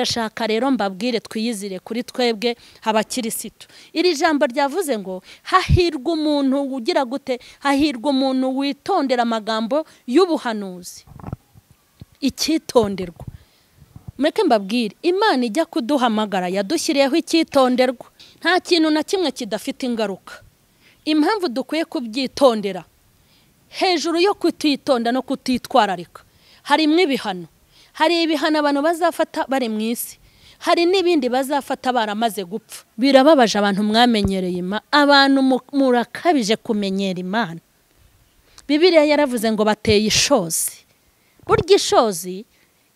Ndashaka rero mbabwire twiyizire kuri twebwe abakirisitu. Iri jambo ryavuze ngo hahirwa umuntu ugira gute? Hahirwa umuntu witondera amagambo y'ubuhanuzi. Icyitonderwa. Mureke mbabwire, Imana ijya kuduhamagara yadushyiriyeho icyitonderwa. Nta kintu na kimwe kidafite ingaruka. Impamvu dukwiye kubyitondera, hejuru yo kutitonda no kutitwararika, harimo ibihano. Hari ibihano abantu bazafata bari mu isi, hari n'ibindi bazafata baramaze gupfa. Birababaje abantu mwamenyereye Imana, abantu murakabije kumenyera Imana. Bibiliya yaravuze ngo bateye ishozi. Burya ishozi,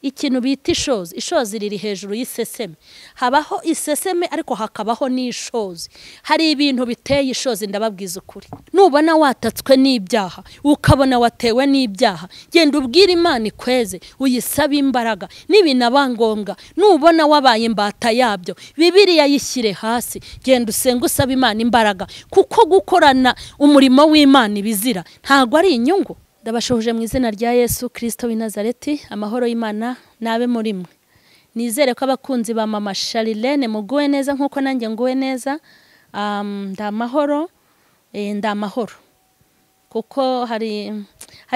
ikintu bita ishozi, ishozi riri hejuru y'iseseme. Habaho iseseme ariko hakabaho n'ishozi. Hari ibintu biteye ishozi, ndababwiza ukuri. Nubona watatswe n'ibyaha, ukabona watewe n'ibyaha, genda ubwire Imana ikweze, uyisabe imbaraga, n'ibinaba ngombwa. Nubona wabaye imbata yabyo, Bibiliya yishyire hasi, genda usenge usabe Imana imbaraga, kuko gukorana umurimo w'Imana ibizira ntago ari inyungu. Ndabashoje mu izina rya Yesu Kristo w'i Nazareti, amahoro y'Imana nabe muri mwe. Nizere ko abakunzi ba Mama Charlene muguwe neza nkuko nanjye nguwe neza. Ndamahoro, ndamahoro. Kuko hari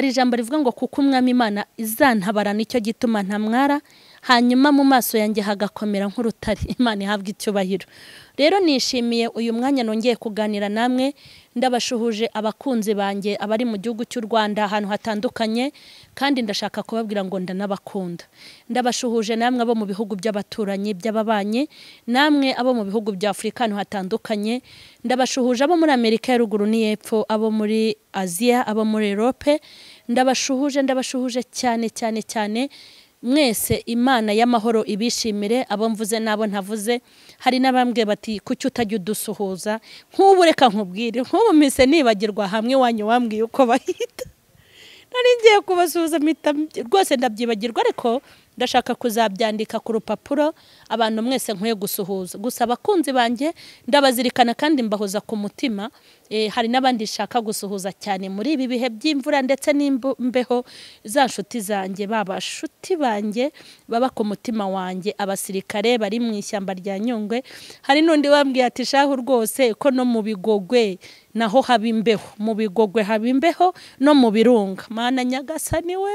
ijambo rivuga ngo kuko Umwami Imana izantabara nicyo gituma ntamwara, hanyuma mu maso yanjye hagakomera nk'urutare. Imana ihabwe icyubahiro. Rero nishimiye uyu mwanya nongeye kuganira namwe. Ndabashuhuje abakunzi banjye abari mu gihugu cy'u Rwanda ahantu hatandukanye, kandi ndashaka kubabwira ngo ndanabakunda. Ndabashuhuje namwe abo mu bihugu by'abaturanyi by'ababanyi, namwe abo mu bihugu bya Afurika ahantu hatandukanye. Ndabashuhuje abo muri Amerika ya ruguru n'iyepfo, abo muri Aziya, abo muri Europe. Ndabashuhuje, ndabashuhuje cyane cyane cyane. Mwese Imana y'amahoro ibishimire, abo mvuze nabo ntavuze. Hari n'abambwe bati kuki utajya udusuhuza? Nk'ubu reka nkubwire, nk'ubu mpise nibagirwa hamwe wanyu wambwiye uko bahita. Nari ngiye kubasuhuza mpita rwose ndabyibagirwa, ariko ndashaka kuzabyandika ku rupapuro abantu mwese nkwiye gusuhuza. Gusa abakunzi banjye ndabazirikana kandi mbahoza ku mutima. Hari n'abandi shaka gusuhuza cyane muri ibi bihe by'imvura ndetse n'imbeho, za nshuti zanjye, babashuti banjye baba ku mutima wanjye, abasirikare bari mu ishyamba rya Nyungwe. Hari n'undi wambwiye ati shahu rwose ko no mu Bigogwe naho haba imbeho, mu Bigogwe haba imbeho no mu Birunga. Mana Nyagasani we!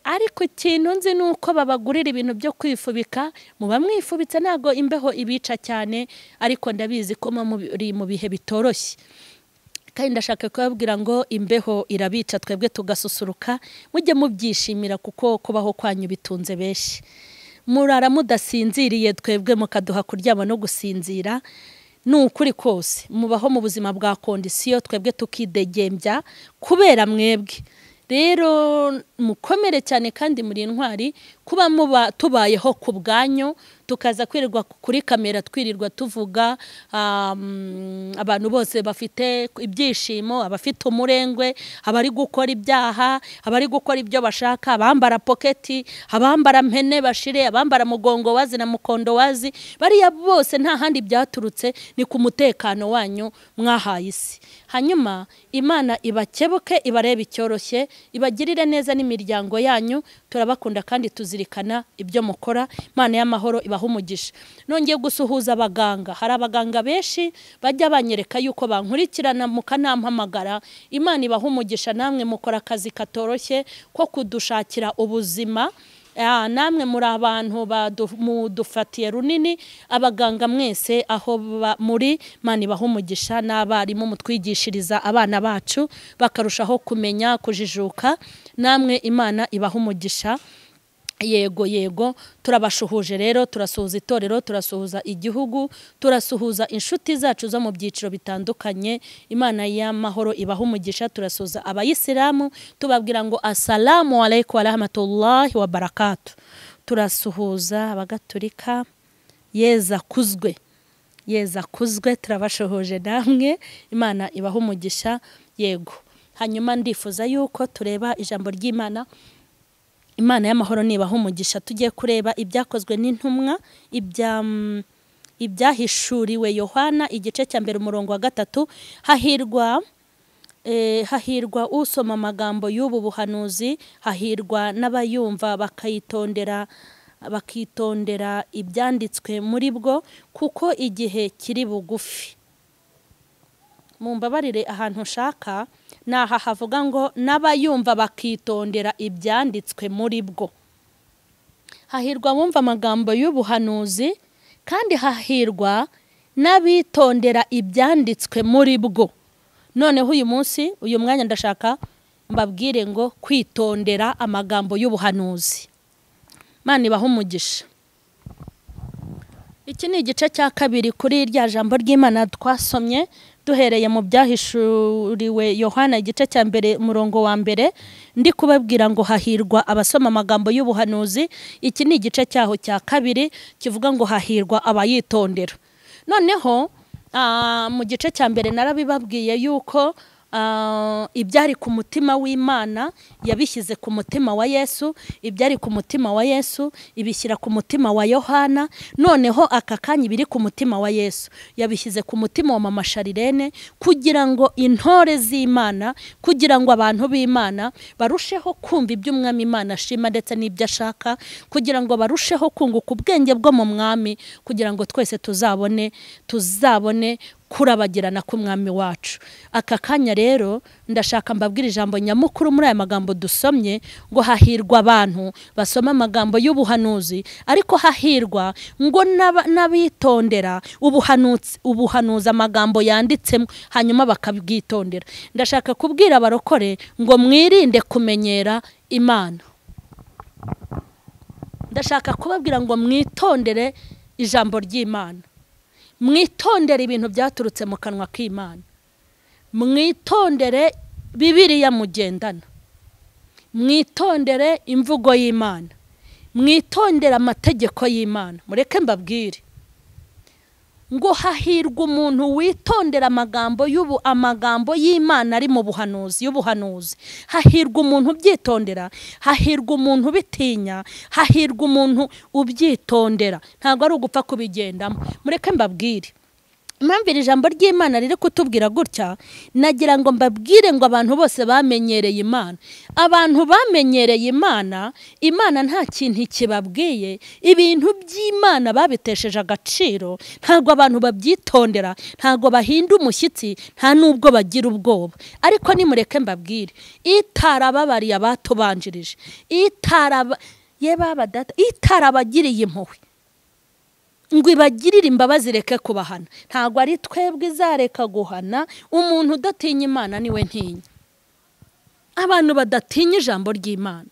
Ariko ikintu nzi nuko babagurira ibintu byo kwifubika, muba mwifubitse ntago imbeho ibica cyane, ariko ndabizi ko muri mu bihe bitoroshye. Kandi ndashaka kubabwira ngo imbeho irabica, twebwe tugasusuruka, mujye mubyishimira kuko kubaho kwanyu bitunze benshi. Murara mudasinziriye, twebwe mukaduha kuryama no gusinzira. Ni ukuri kose mubaho mu buzima bwa kondisiyo, twebwe tukidegembya kubera mwebwe. Rero mukomere cyane kandi muri intwari, kuba muba tubayeho ku bwanyu, tukaza kwirirwa kuri kamera twirirwa tuvuga abantu bose bafite ibyishimo, abafite umurengwe, abari gukora ibyaha, abari gukora ibyo bashaka, abambara poketi, abambara mpene bashire, abambara mugongo wazi na mukondo wazi, bariya bose nta handi byaturutse, ni ku mutekano wanyu mwahaye isi. Hanyuma Imana ibakebuke, ibarebe icyoroshye, ibagirire neza n'imiryango yanyu. Turabakunda kandi tuzirikana ibyo mukora. Imana y'amahoro ibaha umugisha. Nongeye gusuhuza abaganga. Hari abaganga benshi bajya banyereka yuko bankurikirana mukanampamagara. Imana ibaha umugisha, namwe mukora akazi katoroshye ko kudushakira ubuzima. Namwe muri abantu mudufatiye runini. Abaganga mwese aho muri, Imana ibaha umugisha, n'abarimu mutwigishiriza abana bacu bakarushaho kumenya kujijuka, namwe Imana ibaha umugisha. Yego yego, turabashuhuje rero, turasuhuza itorero, turasuhuza igihugu, turasuhuza inshuti zacu zo mu byiciro bitandukanye. Imana y'amahoro ibaha umugisha. Turasuhuza abayisilamu tubabwira ngo assalamu alaikum wa rahmatullahi wa barakatuh. Turasuhuza abagatulika, yeza kuzwe, yeza kuzwe, turabashuhuje namwe, Imana ibaha umugisha. Yego, hanyuma ndifuza yuko tureba ijambo ry'Imana. Imana y'amahoro nibaha umugisha. Tugiye kureba ibyakozwe n'intumwa, ibyahishuriwe Yohana igice cya mbere umurongo wa 3. Hahirwa hahirwa usoma amagambo y'ubu buhanuzi, hahirwa n'abayumva bakayitondera bakitondera ibyanditswe muri bwo, kuko igihe kiri bugufi. Mumbabarire ahantu nshaka naha havuga ngo n'abayumva bakitondera ibyanditswe muri bwo. Hahirwa abumva amagambo y'ubuhanuzi, kandi hahirwa n'abitondera ibyanditswe muri bwo. Noneho uyu munsi, uyu mwanya ndashaka mbabwire ngo kwitondera amagambo y'ubuhanuzi. Imana ibahe umugisha. Iki ni igice cya kabiri kuri rya jambo ry'Imana twasomye duhereye mu byahishuriwe Yohana igice cya mbere umurongo wa mbere, ndi kubabwira ngo hahirwa abasoma amagambo y'ubuhanuzi. Iki ni igice cyaho cya kabiri kivuga ngo hahirwa abayitondera. Noneho mu gice cya mbere narabibabwiye yuko ibyari ku mutima w'Imana yabishyize ku mutima wa Yesu, ibyari ku mutima wa Yesu ibishyira ku mutima wa Yohana. Noneho aka kanya ibiri ku mutima wa Yesu yabishyize ku mutima wa Mama Sharirene, kugira ngo intore z'Imana, kugira ngo abantu b'Imana barusheho kumva iby'Umwami Imana ashima ndetse n'ibyo ashaka, kugira ngo barusheho kunguka ubwenge bwo mu Mwami, kugira ngo twese tuzabone kurabagirana k'Umwami wacu. Aka kanya rero ndashaka mbabwira ijambo nyamukuru muri aya magambo dusomye, ngo hahirwa abantu basoma amagambo y'ubuhanuzi, ariko hahirwa ngo n'abitondera ubuhanuzi amagambo yanditsemo, hanyuma bakabwitondera. Ndashaka kubwira abarokore ngo mwirinde kumenyera Imana. Ndashaka kubabwira ngo mwitondere ijambo ry'Imana, mwitondere ibintu byaturutse mu kanwa k'Imana, mwitondere Bibiliya mugendana, mwitondere imvugo y'Imana, mwitondere amategeko y'Imana. Mureke mbabwire ngo hahirwa umuntu witondera amagambo amagambo y'Imana ari mu buhanuzi y'ubuhanuzi. Hahirwa umuntu ubyitondera, hahirwa umuntu ubitinya, hahirwa umuntu ubyitondera. Ntabwo ari ugupfa kubigendamo. Mureke mbabwire impamvu iri jambo ry'Imana riri kutubwira gutya, nagira ngo mbabwire ngo abantu bose bamenyereye Imana. Abantu bamenyereye Imana, Imana nta kintu kibabwiye, ibintu by'Imana babitesheje agaciro, ntabwo abantu babyitondera, ntabwo bahinda umushyitsi, nta nubwo bagira ubwoba. Ariko nimureke mbabwire, itarababariye abatubanjirije, itarabagiriye impuhwe ngo ibagirire imbabazi reke kubahana, ntabwo ari twebwe izareka guhana. Umuntu udatinya Imana niwe ntinya. Abantu badatinya ijambo ry'Imana,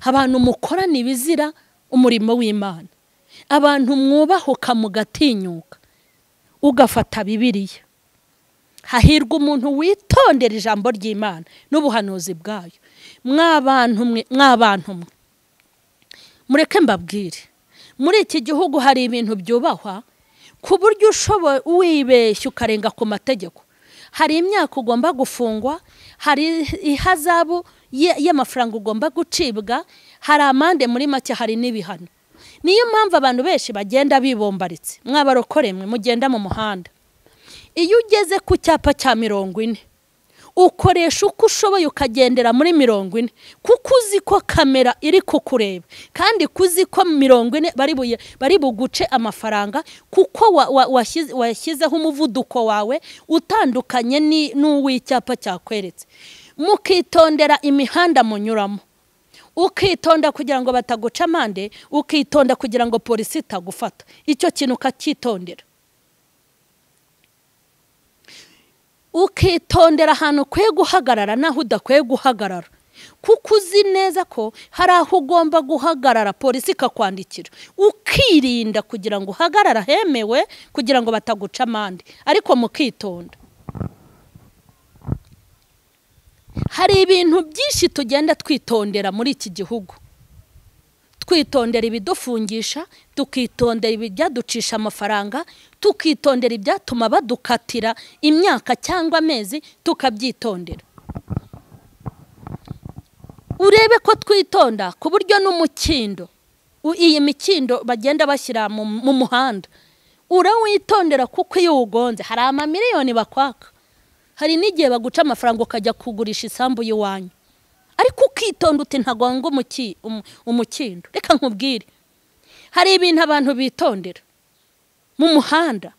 abantu mukorana ibizira umurimo w'Imana, abantu mwubahuka mugatinyuka ugafata Bibiliya. Hahirwa umuntu witondera ijambo ry'Imana n'ubuhanuzi bwayo. Mwabantu mwe, mureke mbabwire, muri iki gihugu hari ibintu byubahwa ku buryo ushoboye wibeshya ukarenga ku mategeko. Hari imyaka ugomba gufungwa, hari ihazabu y'amafaranga ugomba gucibwa, hari amande, muri make hari n'ibihano. Niyo mpamvu abantu benshi bagenda bibombaritse. Mwabarokore mwe mugenda mu muhanda, iyo ugeze ku cyapa cya 40 ukoresha uko ushoboye ukagendera muri 40, kuko uzi ko kamera iri kukureba, kandi kuzi ko 40 bari buguce amafaranga, kuko washyizeho umuvuduko wawe utandukanye n'uw'icyapa cyakweretse. Mukitondera imihanda munyuramo, ukitonda kugira ngo bataguca amande, ukitonda kugira ngo polisi itagufata. Icyo kintu ukacyitondera, ukitondera ahantu ukwiye guhagarara naho udakwiye guhagarara, kuko uzi neza ko hari aho ugomba guhagarara polisi ikakwandikira, ukirinda kugira ngo uhagarara hemewe kugira ngo bataguca amande. Ariko mukitonda. Hari ibintu byinshi tugenda twitondera muri iki gihugu. Twitondera ibidufungisha, tukitondera ibyaducisha amafaranga, tukitondera ibyatuma badukatira imyaka cyangwa amezi, tukabyitondera. Urebe ko twitonda ku buryo n'umukindo, iyi mikindo bagenda bashyira mu muhanda, urawitondera kuko iyo ugonze hari amamiliyoni bakwaka, hari n'igihe baguca amafaranga ukajya kugurisha isambu y'iwanyu, ariko ukitonda uti ntagonga umukindo. Reka nkubwire, Hari ibintu abantu bitondera mu muhanda,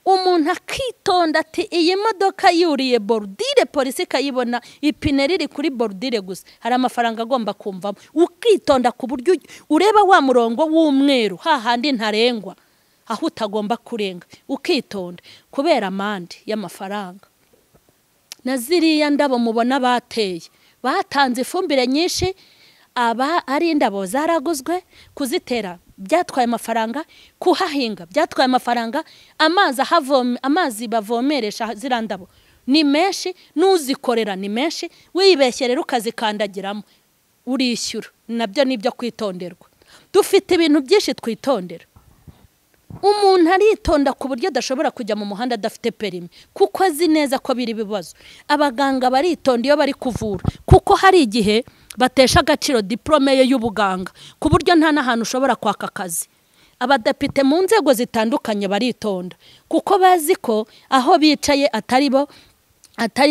umuntu akitonda ati iyi modoka yuriye borudire, polisi ikayibona ipine riri kuri borudire gusa, hari amafaranga agomba kumvamo. Ukitonda ku buryo ureba wa murongo w'umweru hahandi ntarengwa aho utagomba kurenga, ukitonda kubera amande y'amafaranga. Na ziriya ndabo mubona bateye, batanze ifumbire nyinshi, aba ari indabo zaraguzwe, kuzitera byatwaye amafaranga, kuhahinga byatwaye amafaranga, amazi bavomeresha ziriya ndabo ni menshi, n'uzikorera ni menshi, wibeshye rero ukazikandagiramo urishyura. Nabyo ni ibyo kwitonderwa. Dufite ibintu byinshi twitondera. Umuntu aritonda ku buryo adashobora kujya mu muhanda adafite perimi, kuko azi neza ko biri ibibazo. Abaganga baritonda iyo bari kuvura, kuko hari igihe batesha agaciro diplome ye y'ubuganga, ku buryo nta n'ahantu ushobora kwaka akazi. Abadepite mu nzego zitandukanye baritonda, kuko bazi ko aho bicaye atari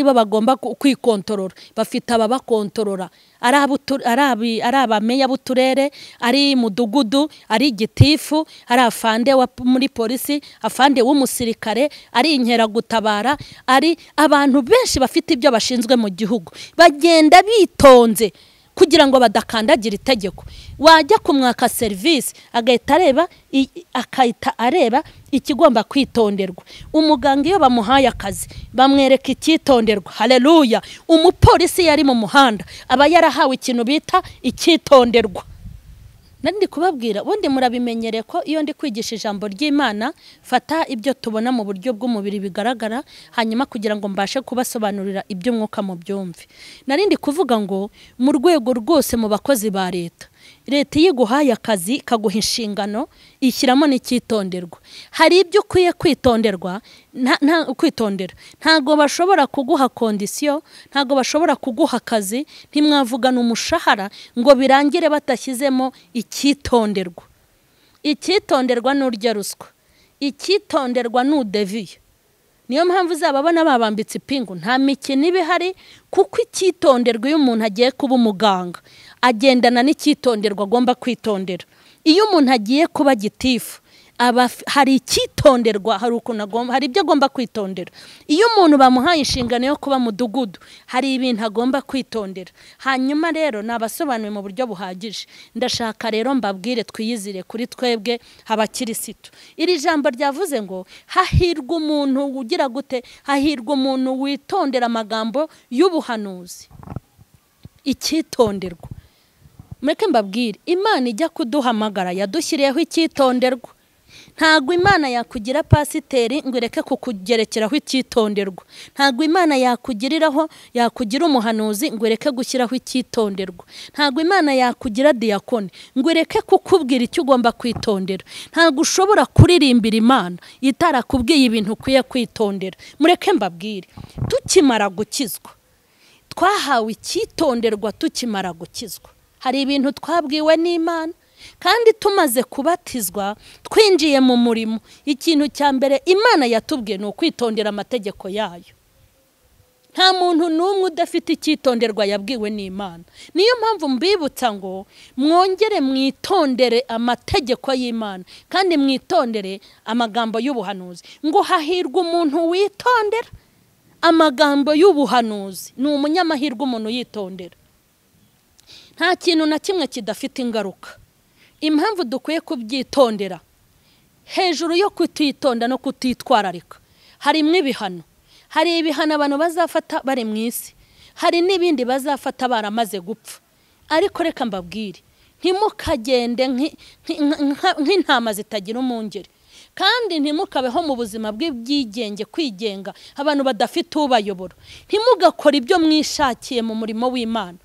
bo bagomba kwikontorora, bafite ababakontorora, ari abameya b'uturere, ari mudugudu, ari gitifu, ari afande wa muri polisi, afande w'umusirikare, ari inkeragutabara, ari abantu benshi bafite ibyo bashinzwe mu gihugu. Bagenda bitonze kugira ngo badakandagira itegeko. Wajya kumwaka serivisi agahita areba, akahita areba ikigomba kwitonderwa. Umuganga iyo bamuhaye akazi bamwereka icyitonderwa. Haleluya! Umupolisi yari mu muhanda aba yarahawe ikintu bita icyitonderwa. Nari kubabwira ubundi murabimenyere ko iyo ndi kwigisha ijambo ry'Imana fata ibyo tubona mu buryo bw'umubiri bigaragara, hanyuma kugira ngo mbashe kubasobanurira iby'umwuka mu byumve. Nari ndi kuvuga ngo mu rwego rwose mu bakozi ba leta, leta iyo iguhaye akazi ikaguha inshingano ishyiramo n'icyitonderwa. Hari ibyo ukwiye kwitonderwa, kwitondera. Ntago bashobora kuguha kondisiyo, ntago bashobora kuguha akazi, ntimwavugana umushahara ngo birangire batashyizemo icyitonderwa. Icyitonderwa n'urya ruswa, icyitonderwa n'udeviye. Niyo mpamvu uzababona babambitse ipingu, nta mikino iba ihari, kuko icyitonderwa iyo umuntu agiye kuba umuganga agendana n'icyitonderwa agomba kwitondera. Iyo umuntu agiye kuba gitifu hari icyitonderwa, hari ukuntu agomba, hari ibyo agomba kwitondera. Iyo umuntu bamuhaye inshingano yo kuba mudugudu hari ibintu agomba kwitondera. Hanyuma rero nabasobanuye mu buryo buhagije. Ndashaka rero mbabwire twiyizire kuri twebwe abakirisitu. Iri jambo ryavuze ngo hahirwa umuntu ugira gute? Hahirwa umuntu witondera amagambo y'ubuhanuzi. Icyitonderwa. Mureke mbabwire, Imana ijya kuduhamagara yadushyiriyeho icyitonderwa. Ntago Imana yakugira pasiteri ngo ireke kukugerekeraho icyitonderwa. Ntago Imana yakugiriraho yakugira umuhanuzi ngo ireke gushyiraho icyitonderwa. Ntago Imana yakugira diyakoni ngo ireke kukubwira icyo ugomba kwitondera. Ntago ushobora kuririmbira Imana itarakubwiye ibintu ukwiye kwitondera. Mureke mbabwire, tukimara gukizwa twahawe icyitonderwa. Tukimara gukizwa hari ibintu twabwiwe n'Imana, kandi tumaze kubatizwa twinjiye mu murimo. Ikintu cya mbere Imana yatubwiye ni ukwitondera amategeko yayo. Nta muntu n'umwe udafite icyitonderwa yabwiwe n'Imana. Niyo mpamvu mbibutsa ngo mwongere mwitondere amategeko y'Imana, kandi mwitondere amagambo y'ubuhanuzi. Ngo hahirwa umuntu witondera amagambo y'ubuhanuzi. Ni umunyamahirwe umuntu yitondera. Nta kintu na kimwe kidafite ingaruka. Impamvu dukwiye kubyitondera, hejuru yo kutitonda no kutitwararika, harimo ibihano. Hari ibihano abantu bazafata bari mu isi, hari n'ibindi bazafata baramaze gupfa. Ariko reka mbabwire, ntimukagende nk'intama zitagira umwungeri, kandi ntimukabeho mu buzima bw'ibyigenge, kwigenga, abantu badafite ubayobora. Ntimugakore ibyo mwishakiye mu murimo w'Imana.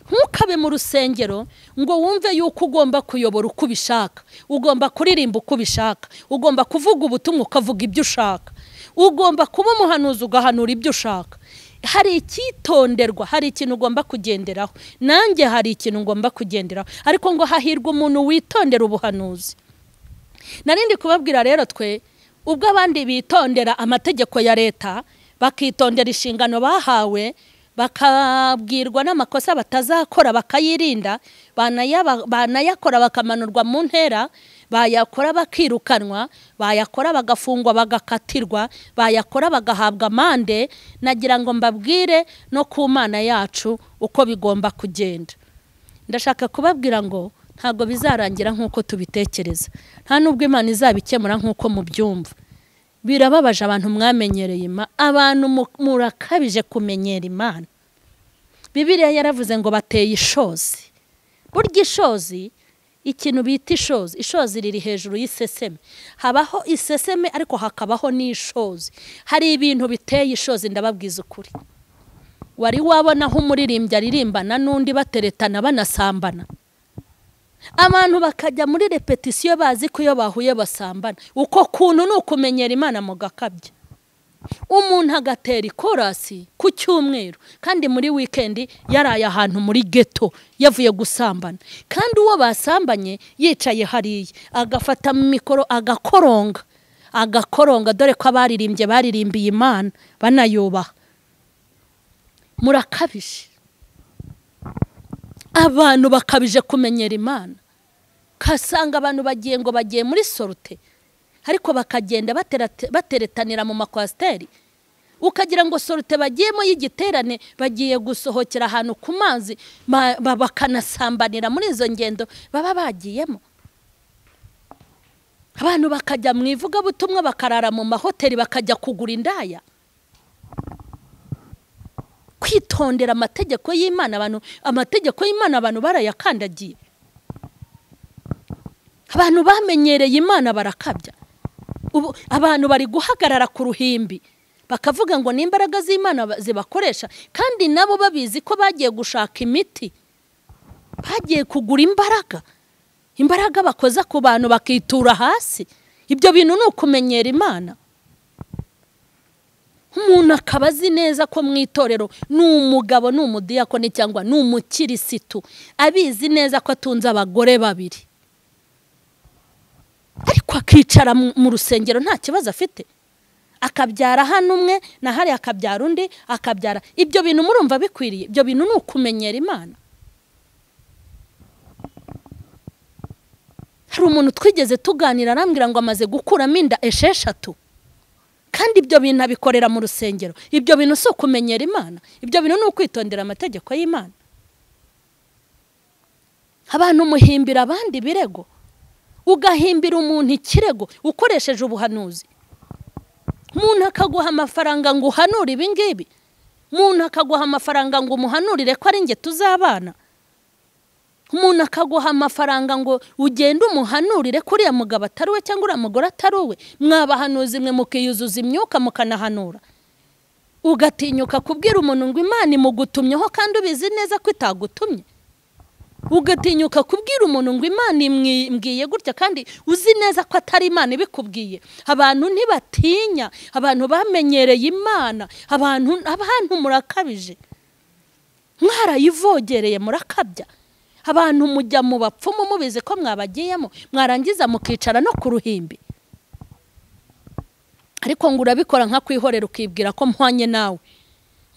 Ntukabe mu rusengero ngo wumve yuko ugomba kuyobora uko ubishaka, ugomba kuririmba uko ubishaka, ugomba kuvuga ubutumwa ukavuga ibyo ushaka, ugomba kuba umuhanuzi ugahanura ibyo ushaka. Hari icyitonderwa, hari ikintu ugomba kugenderaho. Nanjye hari ikintu ngomba kugenderaho. Ariko ngo hahirwa umuntu witondera ubuhanuzi. Narindi kubabwira rero twe, ubwo abandi bitondera amategeko ya leta, bakitondera inshingano bahawe, bakabwirwa n'amakosa batazakora bakayirinda, banayakora bakamanurwa mu ntera, bayakora bakirukanwa, bayakora bagafungwa bagakatirwa, bayakora bagahabwa amande. Nagira ngo mbabwire no ku Mana yacu uko bigomba kugenda. Ndashaka kubabwira ngo ntabwo bizarangira nk'uko tubitekereza, nta nubwo Imana izabikemura nk'uko mubyumva. Birababaje abantu mwamenyereye Imana, abantu murakabije kumenyera Imana. Bibiliya yaravuze ngo bateye ishozi. Burya ishozi, ikintu bita ishozi, ishozi riri hejuru y'iseseme. Habaho iseseme ariko hakabaho n'ishozi. Hari ibintu biteye ishozi, ndababwiza ukuri. Wari wabona aho umuririmbyi aririmbana n'undi bateretana banasambana, abantu bakajya muri repetisiyo bazi ko iyo bahuye basambana. Uko kuntu ni ukumenyera Imana mu gakabya. Umuntu agatera ikorasi ku cyumweru, kandi muri wikendi yaraye ahantu muri ghetto yavuye gusambana, kandi uwo basambanye yicaye hariya agafata mikoro agakoronga agakoronga. Dore ko abaririmbye baririmbiye Imana banayubaha. Murakabije, abantu bakabije kumenyera Imana. Kasanga abantu bagiye ngo bagiye muri sorute, ariko bakagenda bateretanira mu makwasiteri, ukagira ngo sorute bagiyemo y'igiterane, bagiye gusohokera ahantu ku mazi, bakanasambanira muri izo ngendo baba bagiyemo. Abantu bakajya mu ivugabutumwa, bakarara mu mahoteli, bakajya kugura indaya. Kwitondera amategeko y'Imana, abantu amategeko y'Imana abantu barayakandagiye. Abantu bamenyereye Imana barakabya. Ubu abantu bari guhagarara ku ruhimbi bakavuga ngo n'imbaraga z'Imana zibakoresha, kandi nabo babizi ko bagiye gushaka imiti, bagiye kugura imbaraga, imbaraga bakoza ku bantu bakitura hasi. Ibyo bintu ni ukumenyera Imana. Umuntu akaba azi neza ko mu itorero ni umugabo, ni umudiyakoni cyangwa ni umukirisitu, abizi neza ko atunze abagore babiri, ariko akicara mu rusengero nta kibazo afite, akabyara hano umwe na hari akabyara undi akabyara. Ibyo bintu murumva bikwiriye? Ibyo bintu ni ukumenyera Imana. Hari umuntu twigeze tuganira arambwira ngo amaze gukuramo inda 6, kandi ibyo bintu abikorera mu rusengero. Ibyo bintu si ukumenyera Imana, ibyo bintu ni ukwitondera amategeko y'Imana. Abantu muhimbira abandi birego, ugahimbira umuntu ikirego ukoresheje ubuhanuzi. Umuntu akaguha amafaranga ngo uhanure ibi ngibi, umuntu akaguha amafaranga ngo umuhanurire ko ari nge tuzabana, umuntu akaguha amafaranga ngo ugende umuhanurire ko uriya mugabo atari we cyangwa uriya mugore atari we. Mwabahanuzi mwe mukiyuzuza imyuka mukanahanura. Ugatinyuka kubwira umuntu ngo Imana imugutumyeho kandi ubizi neza ko itagutumye. Ugatinyuka kubwira umuntu ngo Imana imbwiye gutya kandi uzi neza ko atari Imana ibikubwiye. Abantu ntibatinya, abantu bamenyereye Imana, abantu murakabije, mwarayivogereye murakabya. Abantu mujya mu bapfumu mubizi ko mwabagiyemo, mwarangiza mukicara no ku ruhimbi. Ariko ngo urabikora nka kwihorera, ukibwira ko mpwanye nawe,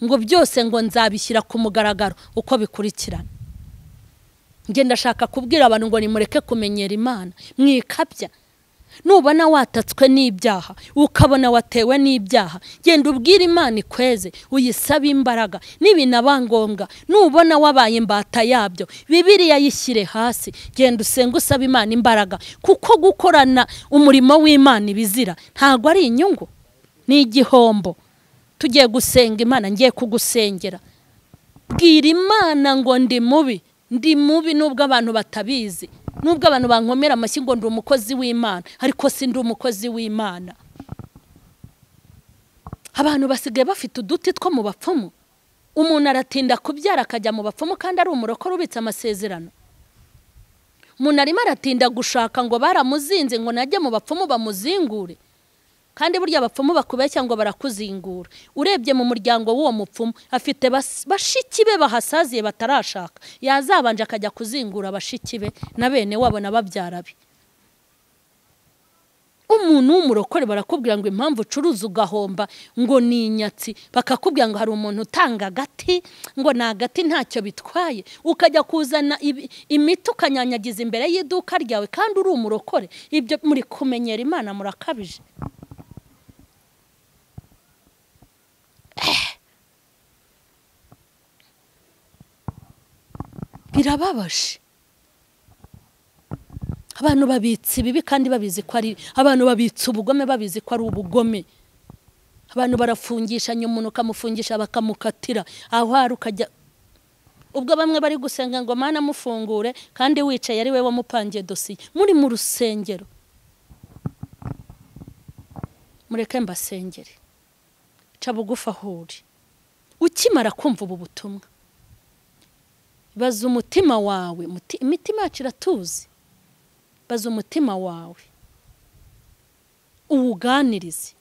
ngo byose ngo nzabishyira ku mugaragaro uko bikurikirana. Nge ndashaka kubwira abantu ngo nimureke kumenyera Imana, mwikabya. Nubona watatswe n'ibyaha, ukabona watewe n'ibyaha, genda ubwire Imana ikweze, uyisabe imbaraga. Nibinaba ngombwa, nubona wabaye imbata yabyo, Bibiliya yishyire hasi, genda usenge usabe Imana imbaraga. Kuko gukorana umurimo w'Imana ibizira ntago ari inyungu, ni igihombo. Tugiye gusenga Imana, ngiye kugusengera. Bwira Imana ngo ndi mubi, ndi mubi nubwo abantu batabizi, nubwo abantu bankomera amashyi ngo ndi umukozi w'Imana, ariko si ndi umukozi w'Imana. Abantu basigaye bafite uduti two mu bapfumu. Umuntu aratinda kubyara akajya mu bapfumu kandi ari umurokore ubitse amasezerano. Umuntu arimo aratinda gushaka ngo baramuzinze ngo najye mu bapfumu bamuzingure, kandi burya abapfumu bakubeshya ngo barakuzingura. Urebye mu muryango w'uwo mupfumu afite bashiki be bahasaziye batarashaka, yazabanje akajya kuzingura bashiki be na bene wabo na babyara be. Umuntu w'umurokore barakubwira ngo impamvu ucuruza ugahomba ngo ni inyatsi, bakakubwira ngo hari umuntu utanga agati ngo ni agati ntacyo bitwaye, ukajya kuzana imiti ukanyanyagiza imbere y'iduka ryawe kandi uri umurokore. Ibyo muri kumenyera Imana murakabije. Birababaje. Abantu babitse ibibi kandi babizi ko ari abantu babitse ubugome babizi ko ari ubugome. Abantu barafungishanya umuntu ukamufungisha bakamukatira aho ari ukajya ubwo bamwe bari gusenga ngo Mana mufungure kandi wicaye ari we wamupangiye dosiye muri mu rusengero. Mureke mbasengere. Ca bugufi aho uri. Ukimara kumva ubu butumwa, baza umutima wawe, imitima yacu iratuzi. Baza umutima wawe uwuganirize,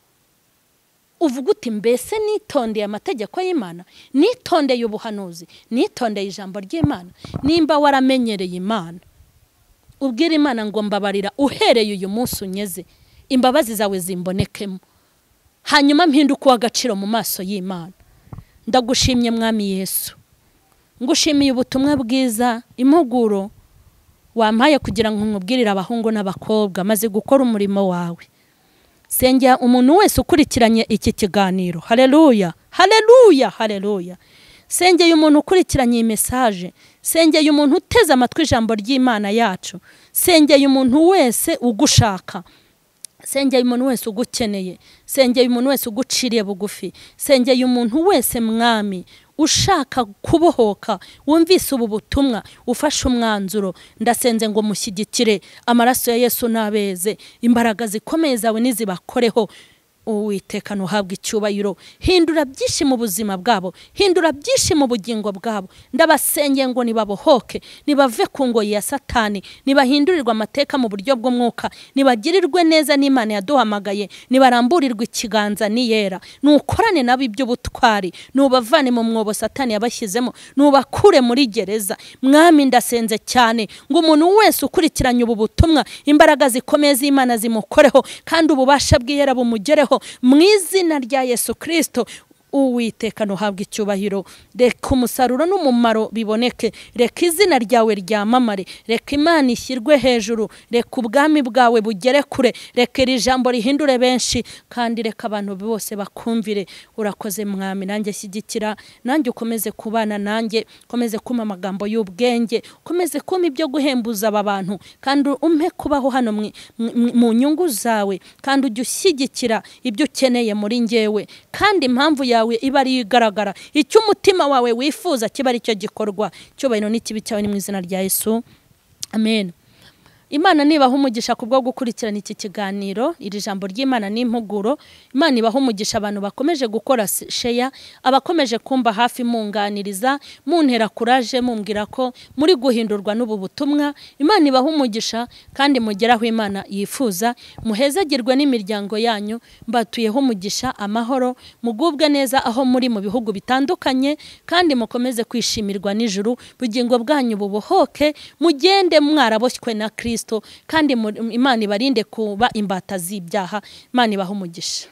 uvuga uti mbese nitondeye amategeko y'Imana, nitondeye ubuhanuzi, nitondeye ijambo ry'Imana. Nimba waramenyereye Imana, ubwira Imana ngo mbabarira uhereye uyu munsi unyeze, imbabazi zawe zimbonekemo, hanyuma mpinduke uw'agaciro mu maso y'Imana. Ndagushimye Mwami Yesu, ngushimiye ubutumwa bwiza, impuguro wampaye kugira ngo nkubwirire abahungu n'abakobwa maze gukora umurimo wawe. Sengera umuntu wese ukurikiranye iki kiganiro. Haleluya, haleluya, haleluya. Sengeye umuntu ukurikiranye iyi message, sengeye umuntu uteze amatwi ijambo ry'Imana yacu, sengeye umuntu wese ugushaka, sengeye umuntu wese ugukeneye, sengeye umuntu wese uguciriye bugufi, sengeye umuntu wese Mwami ushaka kubohoka, wumvise ubu butumwa ufashe umwanzuro. Ndasenze ngo mushyigikire, amaraso ya Yesu nabeze, imbaraga zikomeye zawe nizibakoreho. Uwiteka ntuhabwe icyubahiro. Hindura byinshi mu buzima bwabo, hindura byinshi mu bugingo bwabo. Ndabasengeye ngo nibabohoke, nibave ku ngoyi ya Satani, nibahindurirwe amateka mu buryo bw'umwuka, nibagirirwe neza n'Imana yaduhamagaye, nibaramburirwe ikiganza niyera. Nukorane nabo iby'ubutwari, nubavane mu mwobo Satani yabashyizemo, nubakure muri gereza. Mwami ndasenze cyane ngo umuntu wese ukurikiranye ubu butumwa, imbaraga zikomeye z'Imana zimukoreho, kandi ububasha bw'iyera bumugereho mu izina rya Yesu Kristo. Uwiteka ntuhabwe icyubahiro. Reka umusaruro n'umumaro biboneke, reka izina ryawe ryamamare, reka Imana ishyirwe hejuru, reka ubwami bwawe bugere kure, reka iri jambo rihindure benshi, kandi reka abantu bose bakumvire. Urakoze Mwami, nanjye shyigikira, nanjye ukomeze kubana nanjye, ukomeze kumpa amagambo y'ubwenge, ukomeze kumpa ibyo guhembuza aba bantu, kandi umpe kubaho hano mu nyungu zawe, kandi ujye ushyigikira ibyo ukeneye muri njyewe, kandi impamvu yawe iba ari igaragara, icyo umutima wawe wifuza kiba ari cyo gikorwa. Cyubahiro n'ikibi cyawe ni mu izina rya Yesu, amen. Imana nibaha umugisha kubwo gukurikirana iki kiganiro, iri jambo ry'Imana n'impuguro. Imana ibaha umugisha abantu bakomeje gukora share, abakomeje kumba hafi munganiriza, muntera courage, mumbwira ko muri guhindurwa n'ubu butumwa. Imana ibaha umugisha kandi mugeraho Imana yifuza, muhezagirwe n'imiryango yanyu. Mbatuyeho umugisha, amahoro, mugubwe neza aho muri mu bihugu bitandukanye, kandi mukomeze kwishimirwa n'ijuru. Bugingo bwanyu bubohoke, mugende mwaraboshywe na Kristo, kandi Imana ibarinde kuba imbata z'ibyaha. Imana ibahe umugisha.